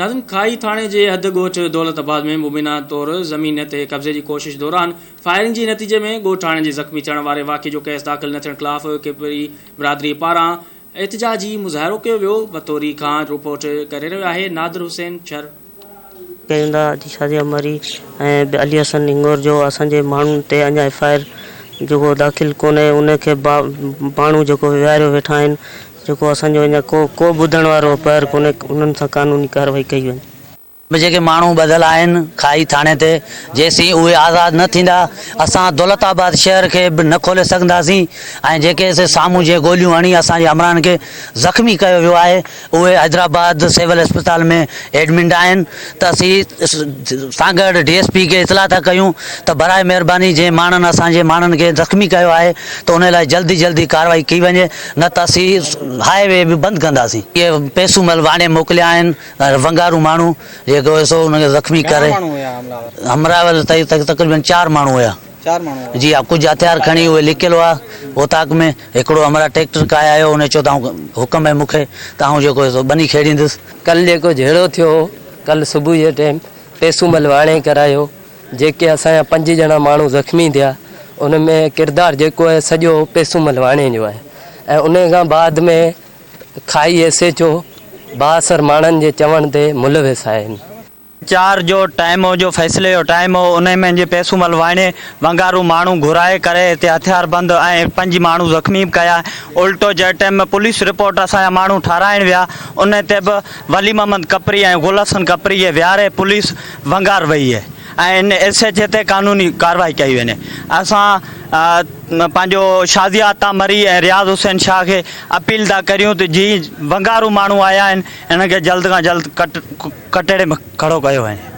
ناظرين کاهي ٿاڻي جي حد ڳوٺ دولت آباد ۾ مبينا طور زمين تي قبضي جي ڪوشش دوران فائرنگ جي نتيجي ۾ ڳوٺاڻن جي زخمي ٿيڻ واري واقعي جو ڪيس داخل نه ٿيڻ خلاف ڪپري برادري پاران احتجاجي مظاهرو ڪيو ويو بتوري کان رپورٽ ڪري رهيو آهي نادر حسين شر. ڪيون ٿا جي شازيه مري ۽ علي حسن هنڱورجو اسان جي ماڻهن تي اڃا ايف I R جيڪو داخل ڪونهي ان کي ماڻهو جيڪو ويهاريو ويٺا آهن جيڪو اسان جو اڃا ڪو ڪو ٻڌڻ وارو پهر ڪونهي انهن سان قانوني ڪارروائي ڪئي وڃي. ۾ جيڪي ماڻهو ٻڌل آهن کائي ٿاڻي تي جيسين اهي آزاد نه ٿيندا اسان دولت آباد شهر کي به نه کولي سگهنداسين ۽ جيڪي سي سامهون جي گوليون هڻي اسان جي همراهن کي زخمي ڪيو ويو آهي اهي حيدرآباد سول اسپتال ۾ ايڊمنٽ آهن ته اسين سانگهڙ ڊي ايس پي کي اطلاع ٿا ڪيون ته براء مهرباني جنهن ماڻهن اسان جي ماڻهن کي زخمي ڪيو آهي ته ان لاء جلدي جلدي ڪارروائي ڪئي وڃي نه ته اسين هاء وي به بند ڪنداسين. اهي پيسومل واڻي موڪليا آهن ونگارو ماڻهو جيڪو سو ان کي زخمي ڪري همراهه تقريبن چار ماڻهو هيا. جي ها ڪجهه هٿيار کڻي اهي لڪيل هئا اوطاق ۾ هڪڙو همراهه ٽريڪٽر ڪاهي آيو ان چيو ته آئون حڪم آهي مون کي ته آئون جيڪو سو ٻني کيڙيندس. ڪل جيڪو جهيڙو ٿيو هو ڪل صبح جي ٽيم پيسومل واڻي ڪرايو جيڪي اسان جا پنج ڄڻا ماڻهو زخمي ٿيا ان ۾ ڪردار جيڪو آهي سڄو پيسومل واڻي جو آهي ۽ ان کان بعد ۾ کائي ايس ايڇ او بااثر ماڻهن جي چوڻ تي ملوث آهن. چار جو ٽائيم هو جو فيصلي جو ٽائيم هو انهي ۾ جي پيسومل واڻي ونگارو ماڻهو گهرائي ڪري هتي هٿيار بند ۽ پنج ماڻهو زخمي به ڪيا الٽو جنهن ٽائيم ۾ پوليس رپورٽ اسان جا ماڻهو ٺاراهڻ ويا انهي تي به ولي محمد ڪپري ۽ گل حسن ڪپري کي ويهاري پوليس ونگار وئي ۽ ان ايس ايڇ اي تي قانوني ڪارروائي ڪئي وڃي اسان پنهنجو شازيه عطا مري ۽ رياض حسين شاهه کي اپيل ٿا ڪريون ته جي ونگارو ماڻهو آيا آهن انهن کي جلد کان جلد ڪٽ ڪٽهڙي ۾ کڙو ڪيو وڃي.